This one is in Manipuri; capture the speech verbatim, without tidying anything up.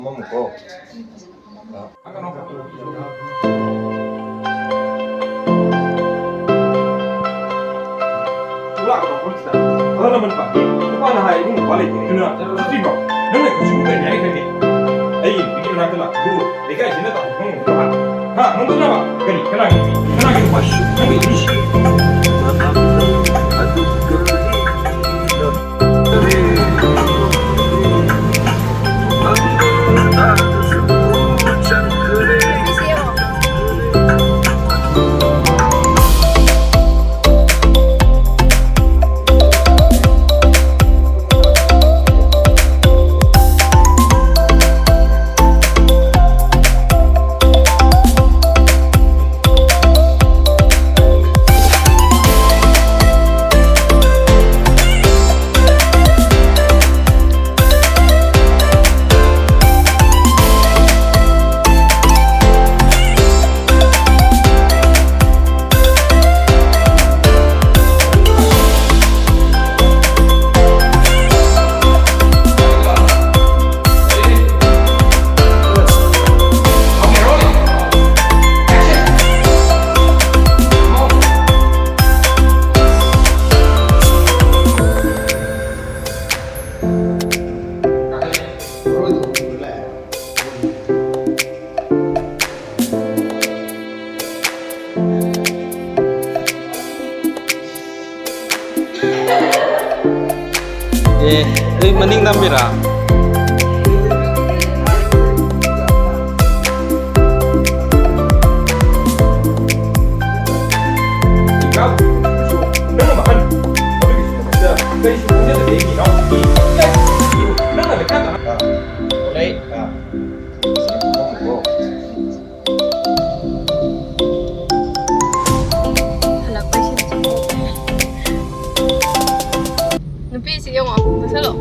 ꯐꯝꯃꯝꯃꯨꯀꯣ꯫ ꯑꯥ꯫ ꯊꯣꯛꯂꯛꯑꯒ ꯃꯐꯝꯁꯤꯗ ꯑꯍꯜ ꯂꯃꯟ ꯄꯥꯟꯕꯤ ꯅꯨꯄꯥꯅ ꯍꯥꯏ ꯏꯃꯨꯡ ꯅꯨꯄꯥ ꯂꯩꯇꯦ꯫ ꯑꯗꯨꯅ ꯆꯠꯇ꯭ꯔꯤꯕ꯭ꯔꯣ? ꯅꯪꯅ ꯀꯩꯁꯨ ꯀꯩ ꯍꯥꯏ ꯈꯪꯗꯦ꯫ ꯑꯩ ꯅꯨꯄꯤꯒꯤ ꯃꯅꯥꯛꯇ ꯂꯥꯛꯄꯗꯨ ꯂꯩꯀꯥꯏꯁꯤꯅ ꯇꯥꯛꯄ ꯈꯪꯉꯝꯒꯗ꯭ꯔꯣ? ꯍꯥ? ꯉꯝꯒꯗ꯭ꯔꯕ? ꯀꯔꯤ? ꯀꯅꯥꯒꯤ ꯅꯨꯄꯤ? ꯀꯅꯥꯒꯤ ꯅꯨꯄꯥ? ꯅꯪꯒꯤ ꯏꯁꯨ꯫ ꯑꯦ, ꯅꯣꯏ ꯃꯅꯤꯡ ꯅꯝꯃꯤꯔꯥ? ꯍꯜꯂꯛꯄꯩ ꯁꯤꯟꯁꯦ꯫ ꯅꯨꯄꯤꯁꯤ ꯌꯦꯡꯉꯣ, ꯃꯁꯛꯂꯣ꯫